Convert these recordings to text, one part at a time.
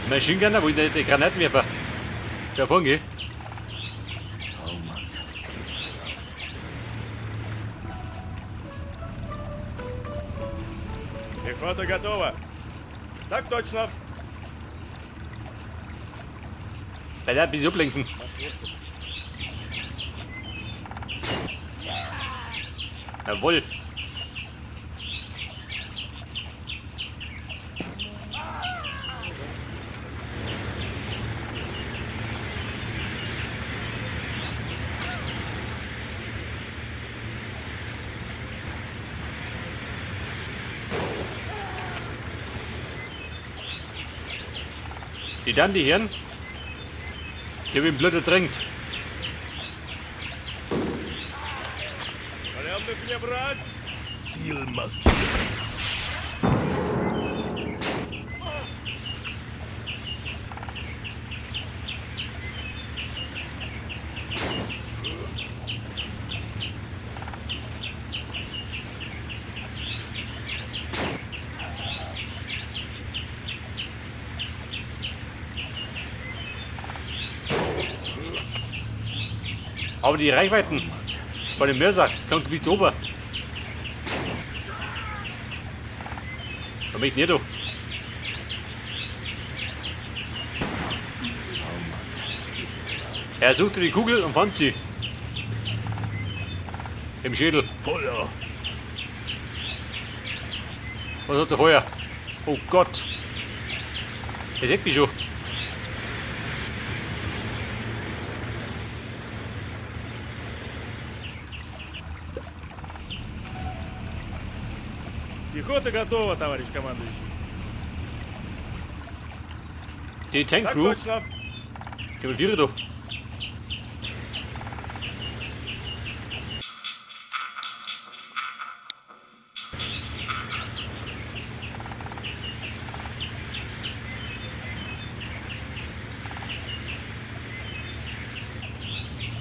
Machine Gunner, wo ist denn jetzt der Granatenwerfer? Da vorne, gell? Oh Mann, jetzt geht's aber. Пехота готова. Так точно. Bei der ein bisschen ablenken. Jawohl. Die dann die Herren. Ich hab ihn blöd ertränkt. Пленных не брать. Ziel markiert. Aber die Reichweiten von dem Mörser kommt bis ober. Da möchte ich nicht, du. Er suchte die Kugel und fand sie. Im Schädel. Feuer. Was hat der Feuer? Oh Gott. Der sieht mich schon. Пехота готова, товарищ командующий. Die Так Tank Crew. точно. Ich hab Vierer da.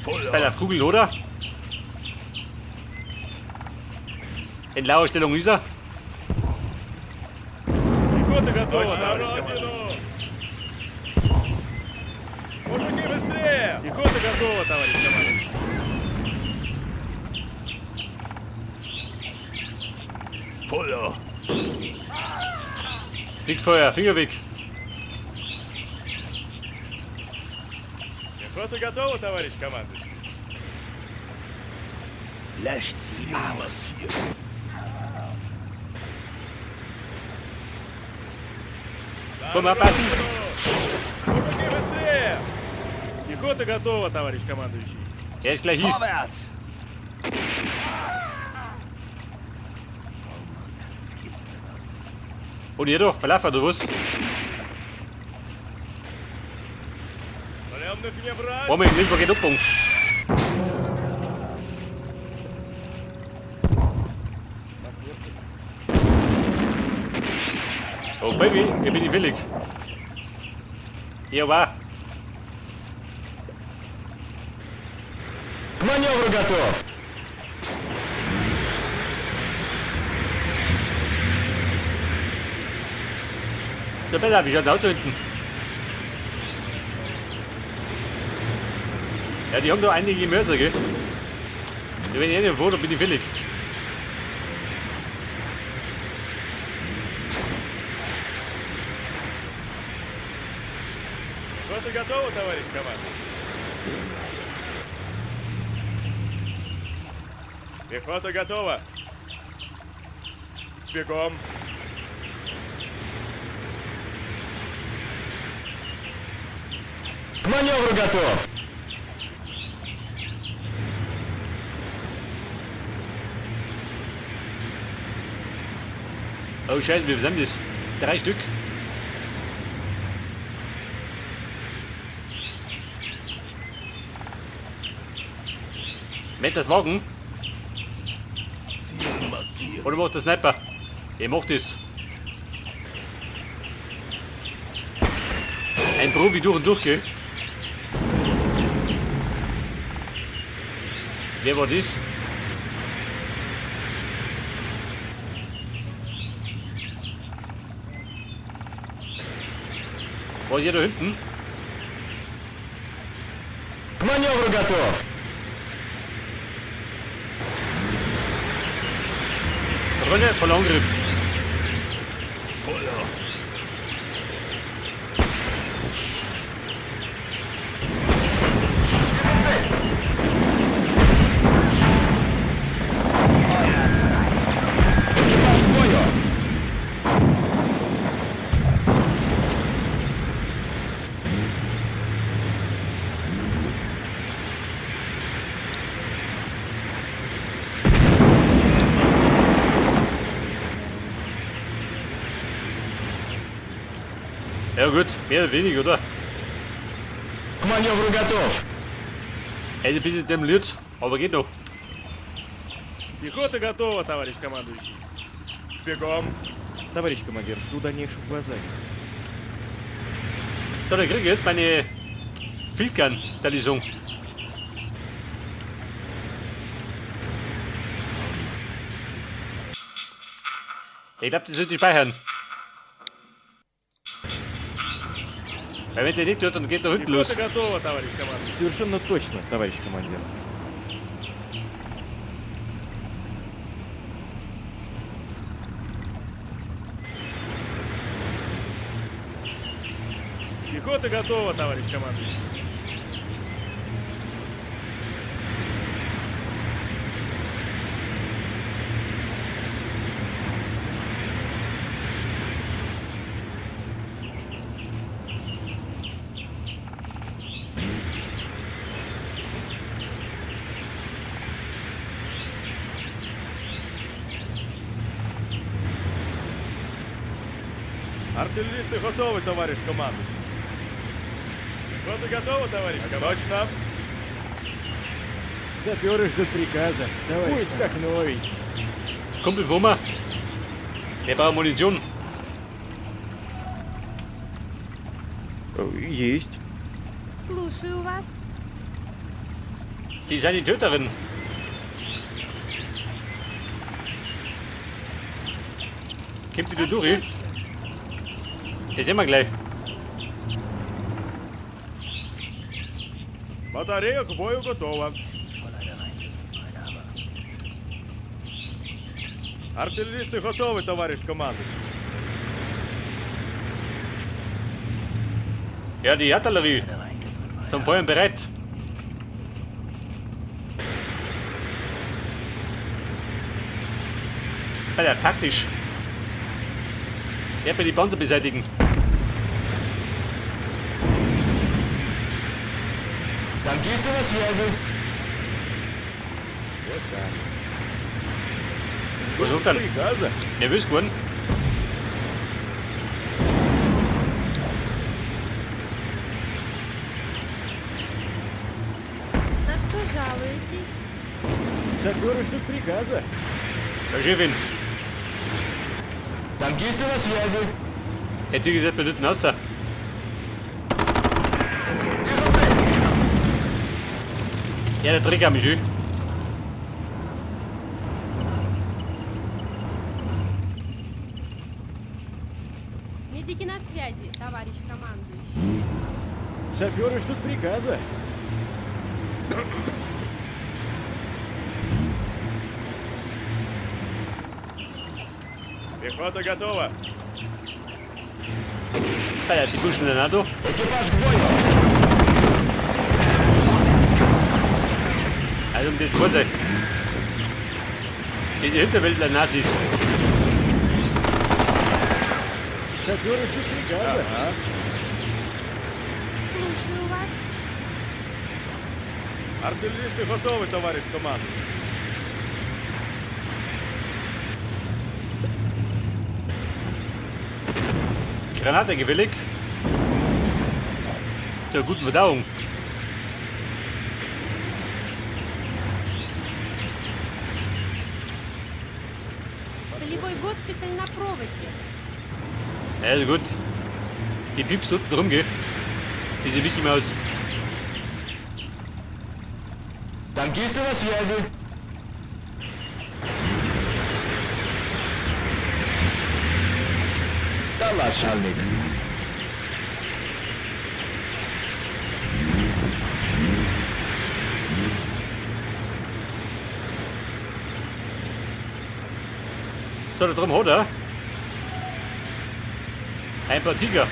Bei Feuer. der Kugel, oder? In Lauerstellung ist er. Пехота готова, товарищ командующий. Мужики, быстрее! Пехота готова, товарищ командующий. Feuer. Nix Feuer, Finger weg. Пехота готова, товарищ командующий. Löscht sie Ziel aus. markiert. Komm, abpassen. Мужики, быстрее! Пехота готова, товарищ командующий. Er ist gleich hier. Vorwärts! Oh Mann, das gibt's doch. Und ihr da, verlauf oder was? Пленных не брать! Moment, nimm geht ab. Oh Baby, ich bin nicht willig. Ja, war. К маневру готов! So, besser, wie schaut das Auto hinten? Ja, die haben da einige Mörser, gell? Ja, wenn ich nicht vor, dann bin ich willig. Пехота готова, товарищ командующий. Пехота готова. Бегом. К маневру готов! Oh Scheiße, wie sind das? Drei Stück. Möchtest das wagen? Ziel markiert. Oder macht der Sniper? Ich mach das. Ein Profi durch und durch, gell? Wer war das? Was ist hier da hinten? К маневру готов! Rolle voller Angriff. Feuer! Экипаж к бою! Ja gut, mehr oder weniger, oder? К маневру готов! Er ist ein bisschen demoliert, aber geht noch. Пехота готова, товарищ командующий. Бегом. Товарищ командир, жду дальнейших указаний. So, dann kriege ich jetzt meine Fieldgun, der die Song. Ich glaube, das sollte ich speichern. Weil wenn der nicht tut, dann geht da hinten los. Пехота готова, товарищ командующий. Совершенно точно, товарищ командир. Пехота готова, товарищ командующий. Артиллеристы готовы, товарищ командующий. Пехота готова, товарищ командующий. Точно. Саперы ждут приказа. Товарищ Будет как новенький. Kumpel Wurmer. Der braucht Munition. Есть. Слушаю вас. Die Sanitäterin. Kommt die da durch? Das sehen wir gleich. Батарея к бою готова. Артиллеристы готовы, товарищ командующий. Ja, die Artillerie. Zum Feuern bereit. Alter, taktisch. Ich werde die Bande beseitigen. Танкисты на связи! Вот так. Was sagt er? Приказа. Nervös geworden? На что жалуетесь? Саперы ждут приказа. Ja, Chefin, Танкисты на связи! jetzt wie gesagt, wir hinten raus. Вижу цель! Ja, der Trigger mich schön. Медики на связи, товарищ командующий. Саперы ждут приказа. Пехота готова. Alter, die Burschen in der NATO. Экипаж к бою! Also um das Vorsein. Diese Hinterwäldler Nazis. Саперы ждут приказа. Ага. Слушаю вас. Артиллеристы готовы, товарищ командующий. Granate gefällig. Zur guten Verdauung. Полевой госпиталь на проводе. Ja, gut. Die Pieps unten rum, gell? Diese Mickey Maus. Танкисты на связи! Начальник. Und da drum hat er ein paar Tiger.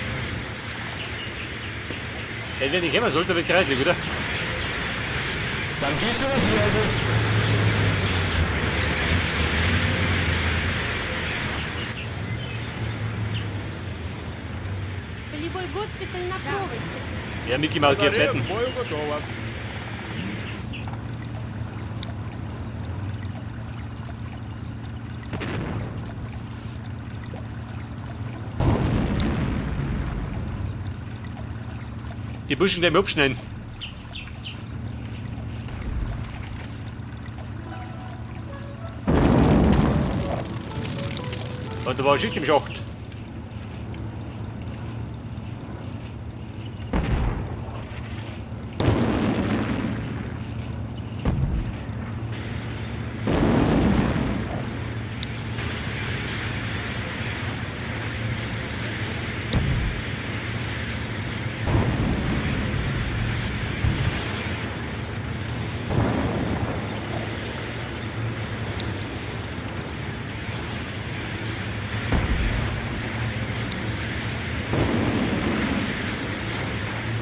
Wenn ich kommen sollte, dann wird kreislig, oder? Танкисты на связи. Полевой госпиталь на проводе. Ja, Mickey Mouse, geh auf Батарея Seiten. к бою готова. Die Buschen gleich mal abschneiden. Und da war ein Schicht im Schacht.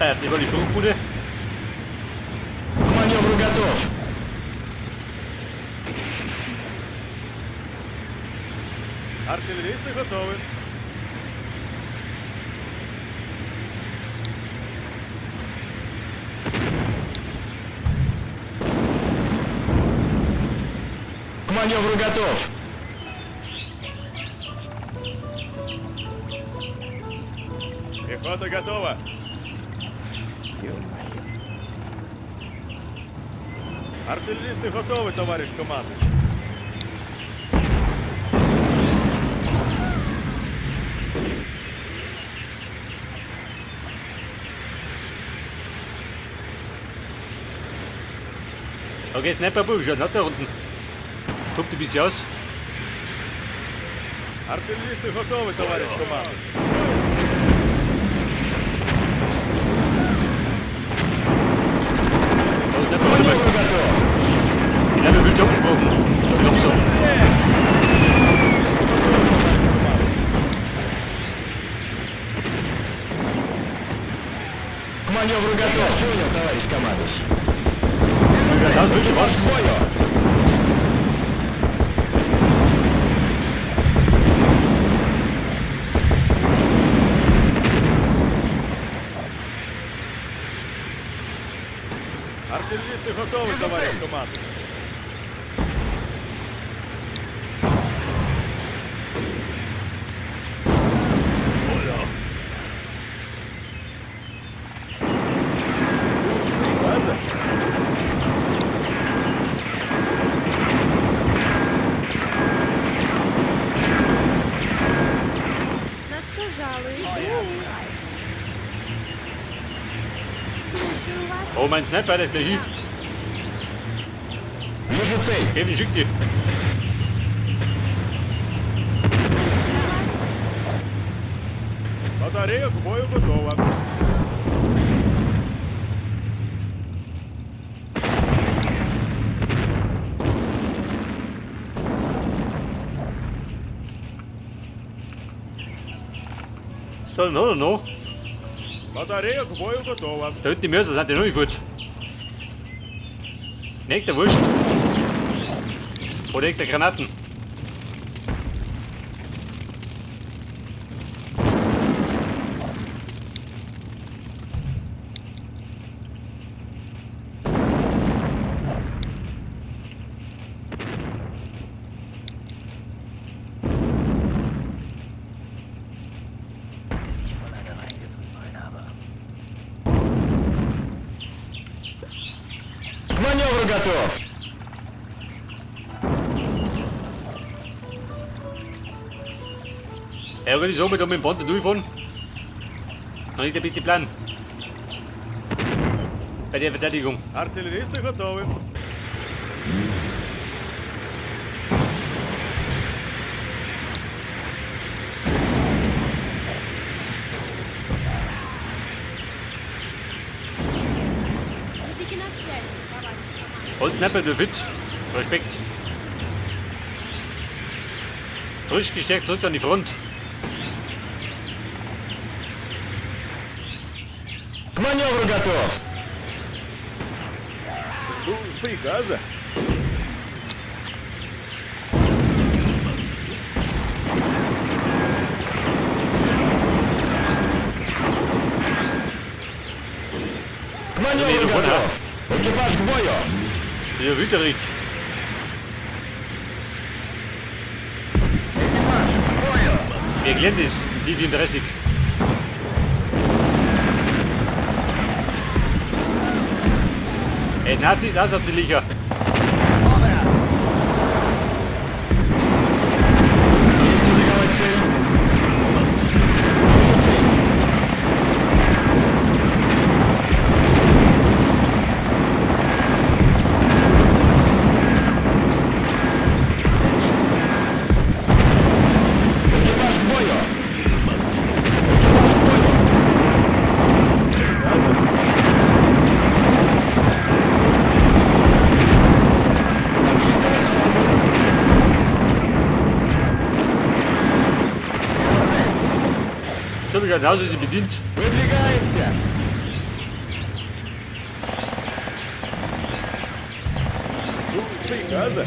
Das war die Bruchbude. К маневру готов. Артиллеристы готовы. К маневру готов. Пехота готова. Артиллеристы готовы, товарищ командующий. Okay, Sniper Buch, schon, hat da unten. Tobt ein bisschen aus. Артиллеристы готовы, товарищ командующий. Da ist Sniper, warte mal. Маневру готов. Ich glaube, ich will angesprochen. Langsam. К маневру готов. Понял, товарищ командующий. Das willst du was? К бою. Артиллеристы готовы, товарищ командующий. Понял. Приказа? На что жалуетесь? Слушаю вас. Oh, mein Sniper, der ist gleich hier. Вижу цель. Kevin, schick dich. Батарея к бою готова. So, dann hat er noch. Батарея к бою готова. Da hinten die Mörser sind die noch nicht fort. Nicht der Wurscht. Oder der Granaten. Von einer reingetrunken habe. К маневру готов. Ja, wenn ich so mit um den Bande durchfahren. Noch nicht der beste Plan. Bei der Verteidigung. Артиллеристы готовы. Медики на связи, товарищ командующий. Und Sniper, du fit. Respekt. Frisch gestärkt zurück an die Front. К маневру готов! Жду приказа. К маневру Nee, готов! Экипаж к бою! Der Wüterich. Wer gelernt ist, die 34. Ey, Nazis auch auf die Liga. Есть атаковать цель! Вижу цель! Экипаж к бою! Экипаж к бою! Танкисты на связи! Ich habe mich genauso sie bedient. Выдвигаемся! Жду приказа.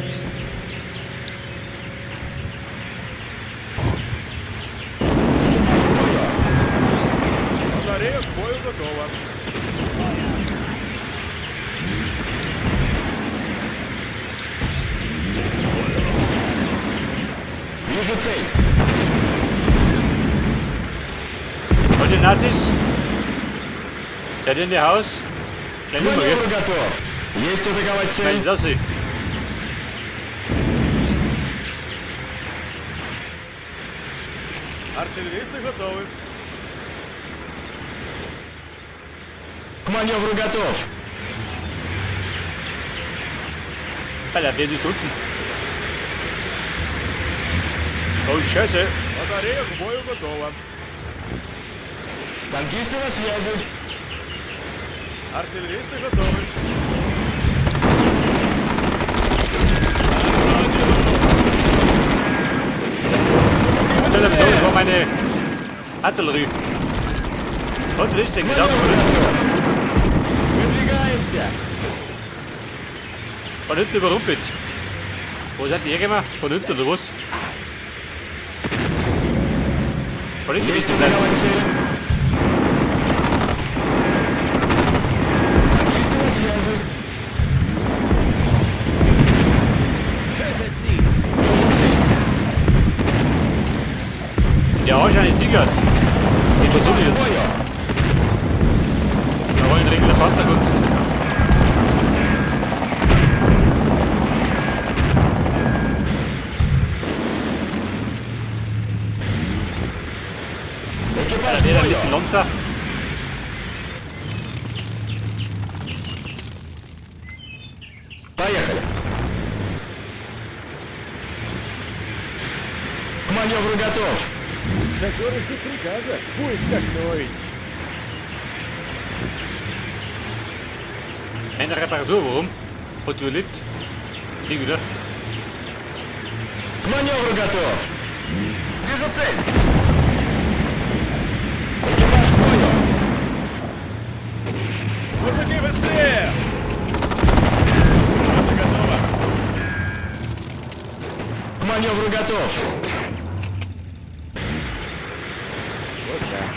Экипаж к бою! Батарея к бою готова. Вижу цель! Und die Nazis? Seid ihr in der Haus? К Kleine Nummer, маневру gell? готов! Есть атаковать Kleines цель! aussehen. Артиллеристы готовы. К маневру готов! Alter, wer ist unten? Oh, Scheiße. Батарея к бою готова. Танкисты на связи! Артиллеристы готовы. Alter, das war meine Artillerie. Was ist denn К gesagt? маневру готов! Выдвигаемся! Von hinten überrumpelt. Wo seid ihr hergekommen? Von hinten oder was? Von hinten Есть bist du bleiben. атаковать цель! Танкисты на связи! Tötet sie! Вижу цель! Der Arsch eines Tigers. Ich versuche К jetzt. бою! Da wollen Regler Pantherkunst. Экипаж к Der da бою! mit die Lonza. Поехали! К маневру готов! Саперы ждут приказа. Будет как новенький. Meine Reparatur, warum? Hat überlebt. Ding wieder. К маневру готов! Вижу цель! Экипаж к бою! Мужики, быстрее! Рота готова. К маневру готов! Вот так.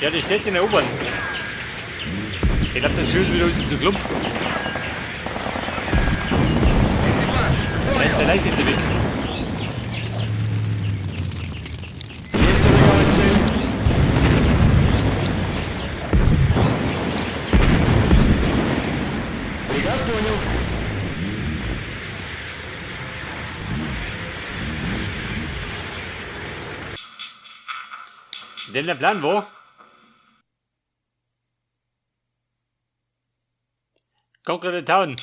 Ja, das steht in der U-Bahn. Ich glaube, das Schiff ist wieder ein bisschen zu klump. Der leichteste Weg. Есть атаковать цель! Приказ понял! Denn der Plan war, Conquer the town.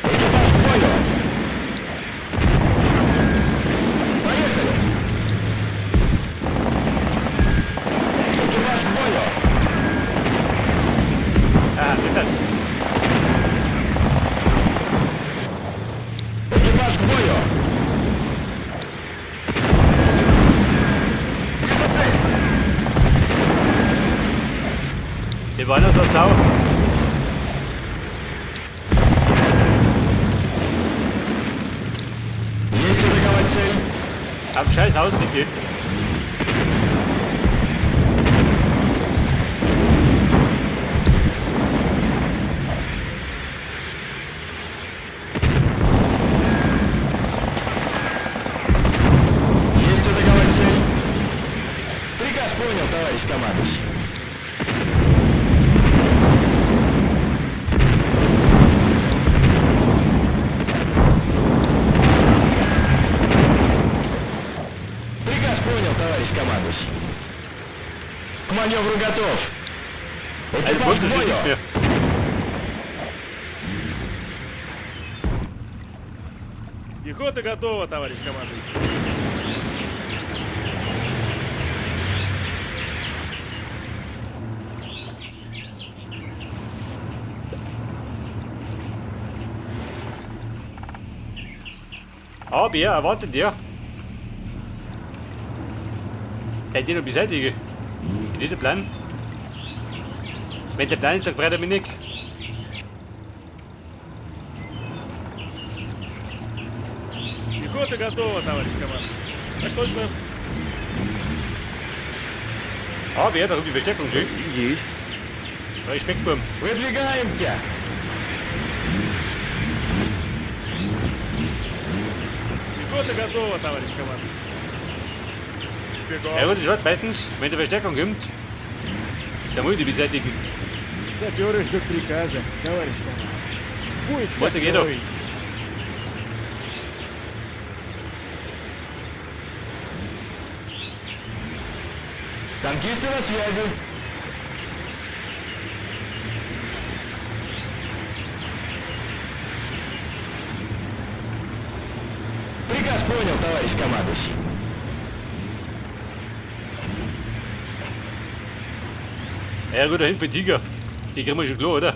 Экипаж к бою! Поехали! Экипаж к бою! Ah, seht das? Ich war noch so Sau. Есть атаковать цель? Am scheiß Haus, Niki. Есть атаковать цель? Приказ понял, товарищ командующий. Приказ понял, товарищ командующий. К маневру готов. Also Экипаж к Bunte steht бою. nicht mehr. Пехота готова, товарищ командующий. Aber ja, erwartet der. Der hat den noch beseitigen. Ist nicht der Plan. Wenn der Plan ist, dann freut er mich nicht. Пехота готова, товарищ командующий. Так точно. Aber ja, da kommt die Verstärkung schon. Есть. Respektburm. Выдвигаемся! Пехота готова, товарищ командующий. Бегом. Ja gut, ich weiß meistens, wenn die Verstärkung kommt, dann muss ich die beseitigen. Саперы ждут приказа, товарищ командующий. Будет Вот как и еду. новенький. Танкисты на связи. Приказ понял, товарищ командующий. Ja gut, da hinten für Tiger. Die kriegen wir schon klar, oder?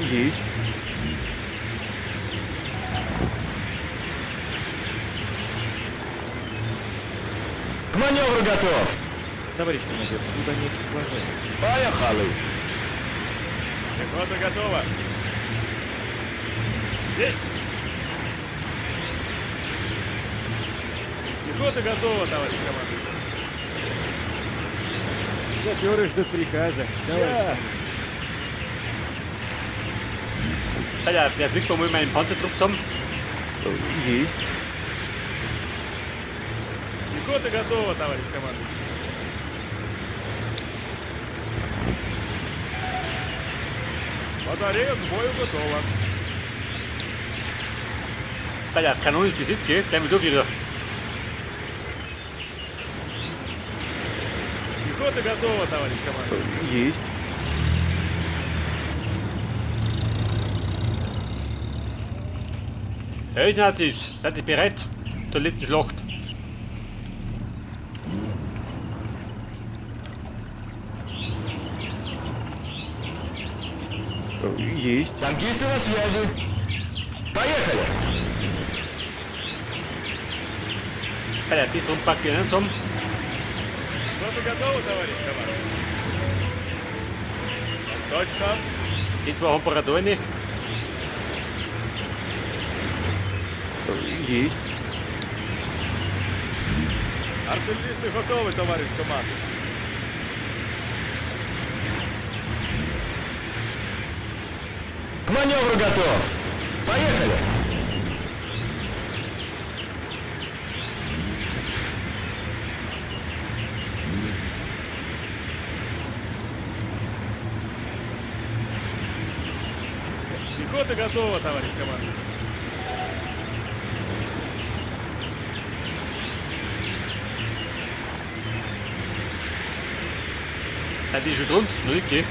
Есть. К маневру готов. Товарищ командир, жду дальнейших указаний. Поехали. Пехота готова. Есть. Пехота готова, товарищ командующий. Саперы ждут приказа, товарищ. Alter, der fliegt mal mit meinem Panzertrupp zusammen. Есть. Пехота готова, товарищ командующий. Батарея к бою готова. Alter, Kanone ist besetzt, gell? Gleich mal durch wieder. Пехота готова, товарищ командующий. Есть. Hey, Nazis, seid ihr bereit zur letzten Schlacht? Есть. Танкисты на связи. Поехали. Alter, die drum packen wir zusammen. Пехота готова, товарищ командующий. Так точно. Die zwei haben Paradone. Есть. Артиллеристы готовы, товарищ командующий. К маневру готов. Поехали. Пехота готова, товарищ командующий. Ja, die ist schon drunter, noch nicht, gell?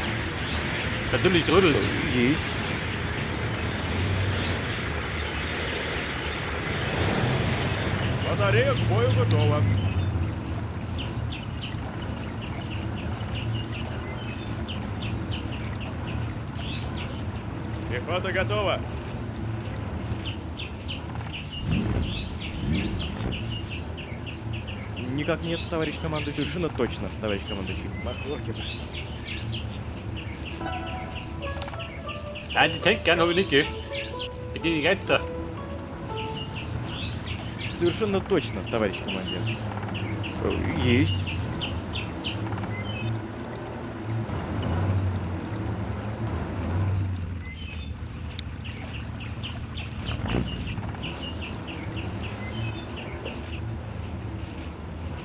Natürlich rüttelt. Есть. Батарея к бою готова. Пехота готова. Никак нет, товарищ командующий. Совершенно точно, товарищ командующий. Махорки. Nein, die Tankgun habe ich nicht, gell? Mit denen ich da. Совершенно точно, товарищ командир. Есть.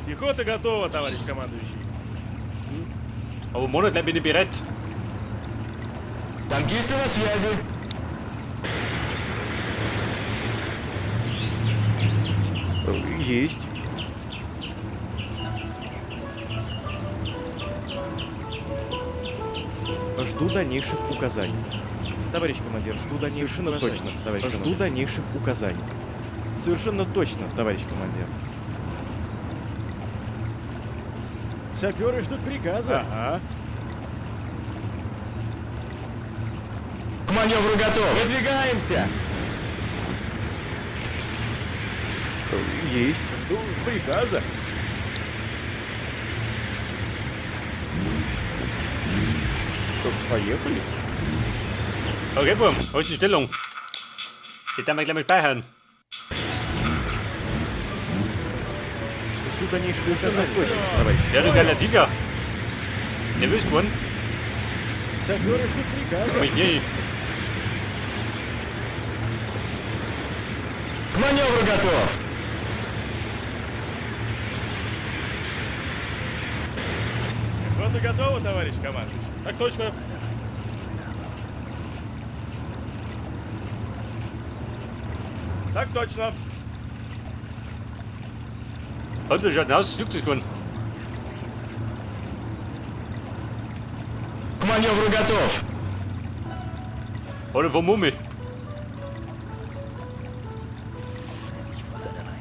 Пехота готова, товарищ командующий. Aber monatlich bin ich bereit. Танкисты на связи. Есть. Жду дальнейших указаний. Товарищ командир, жду дальнейших Совершенно указаний. Точно, товарищ Жду командир. Дальнейших указаний. Совершенно точно, товарищ командир. Саперы ждут приказа. Ага. К маневру готов. Выдвигаемся. Есть. Жду приказа. Поехали. Okay, Bum, wo ist die Stellung? Ich darf mal gleich mal speichern. Жду дальнейших Совершенно точно, товарищ. Ja, du geiler Tiger. Nervös geworden? Саперы ждут приказа. Komm ich nie. К маневру готов. Пехота готова, товарищ командующий. Так точно. Так точно. Heute schaut aus, juckt es geworden. К маневру готов. Oder vom Mummi.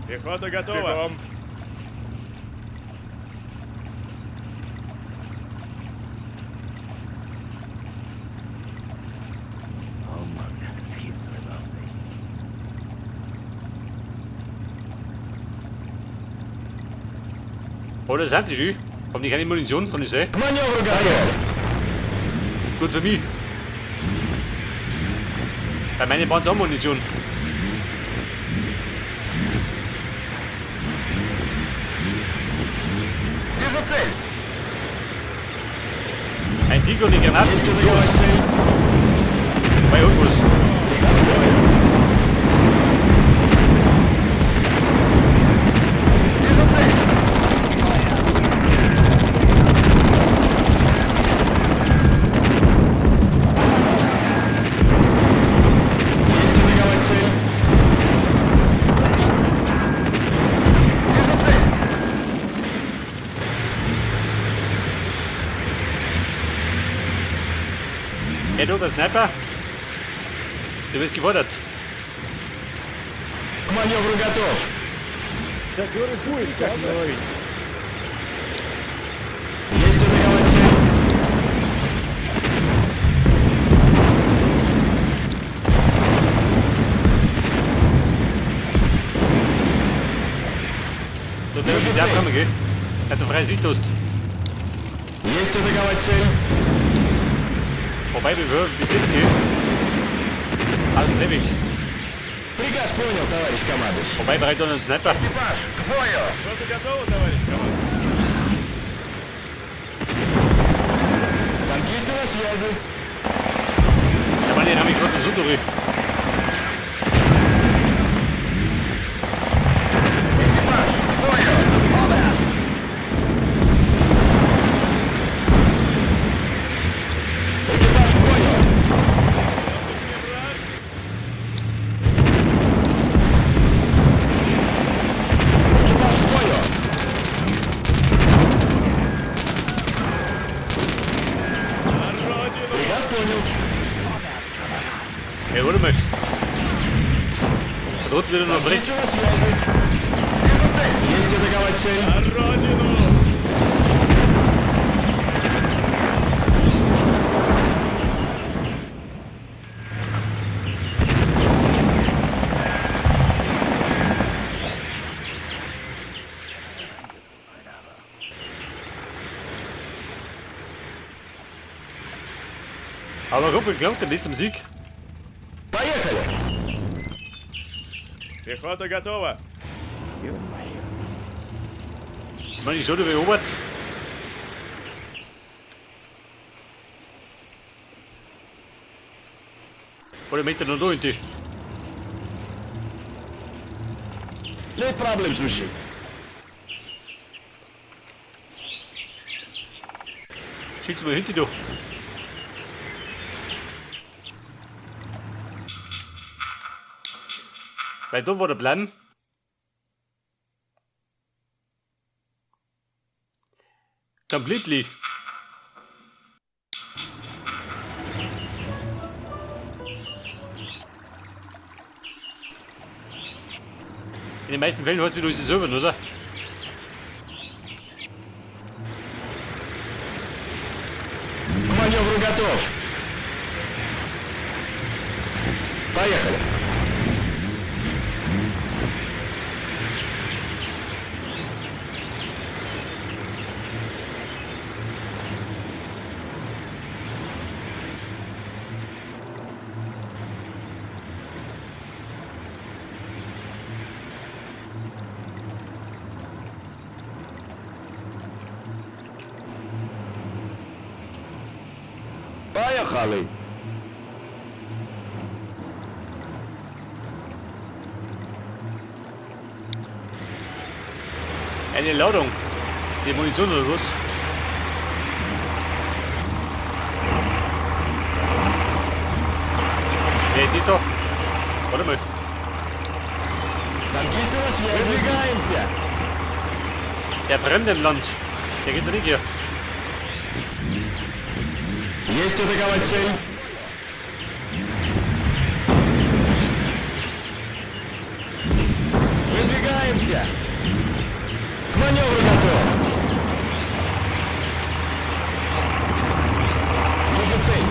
Пехота готова. Бегом. Oh Mann, das gibt's doch überhaupt nicht. Oder sind die schon? Haben die keine Munition? Kann ich sein? К маневру готов. Gut für mich. Bei meinen Band haben Munition. Вижу цель. Ein Tiger und eine Granate. Есть атаковать цель. Bei Unbus. Приказ понял. Вижу цель. Есть атаковать цель. Вижу цель. Hey du, der Sniper. Du bist gefordert. К маневру готов. Саперы ждут приказа. Есть атаковать цель. Du, der ist ja kommen, gell? Hat du freie Sicht hast. Есть атаковать цель. Wobei, wir hören bis jetzt, gell? Alten Levick. Приказ понял, товарищ командующий. Wobei, bereit noch einen Sniper. Экипаж, к бою! Пехота готова, товарищ командующий. Танкисты на связи. Da war die habe ich gerade so durch. Экипаж, к бою! Экипаж, к бою! Мне враг. Экипаж, к бою! На родину. Приказ понял. Hey, warte mal. Da drunten wieder noch frech. Танкисты на связи. Вижу цель. Есть атаковать цель. На родину. Aber Ruppel gelangt denn nicht zum Sieg? Поехали! Пехота готова! Ё-моё. Ich meine, ich schon erobert. Oder möchte er noch da in die? Нет проблем, слушай. Schick's mal hinter doch. Weil da war der Plan. Completely. In den meisten Fällen hörst du wieder selber, oder? К маневру готов. Поехали. Поехали. Eine Ladung. Die Munition oder was? Wer ist das da? Warte mal. Танкисты на связи. Выдвигаемся. Der Fremdenland. Der geht doch nicht hier. Есть атаковать цель. Выдвигаемся. К маневру готов. Вижу цель.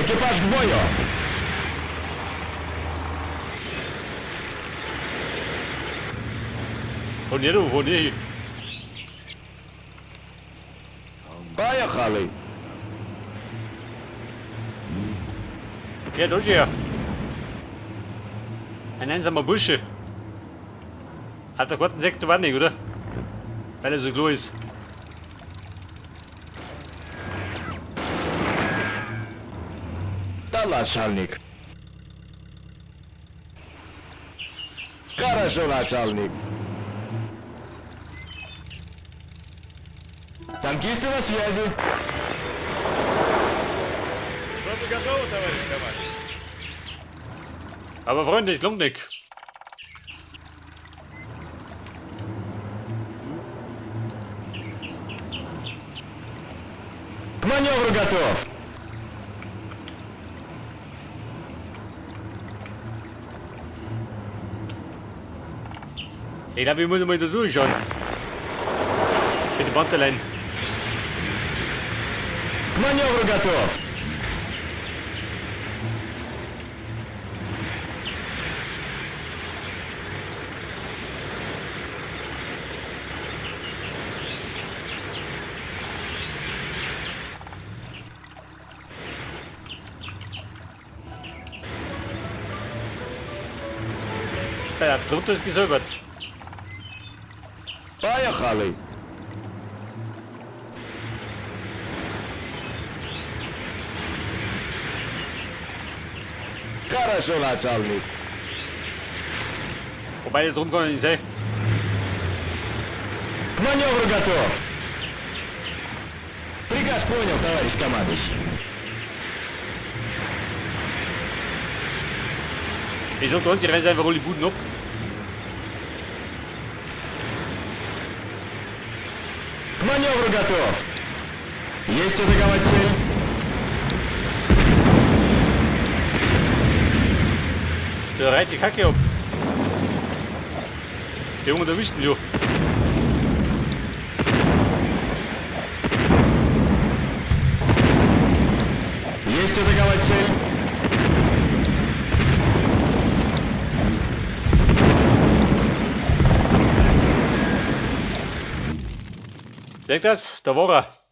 Экипаж к бою. Von hier, du, von hier. Поехали. Ja, da ist er. Ein einsamer Bursche. Hat der Kartensektor war nicht, oder? Weil er so klar ist. Да, начальник. Хорошо, начальник. Танкисты на связи. Пехота готова, товарищ командир! Aber Freunde, es lohnt nicht. К маневру готов. Ich glaube, ich muss mal da durchschauen. Mit dem Panterlein. К маневру готов. Ja, drunter ist gesäubert. Поехали. Хорошо, начальник. Wobei, da drum kann ich nicht sein. К маневру готов. Приказ понял, товарищ командующий. Ich sag ganz, ich reiße einfach alle Buden ab. К маневру готов. Есть атаковать цель? Der reißt die Kacke ab. Die Jungen erwischten schon. Есть атаковать цель? Seht das? Da war er.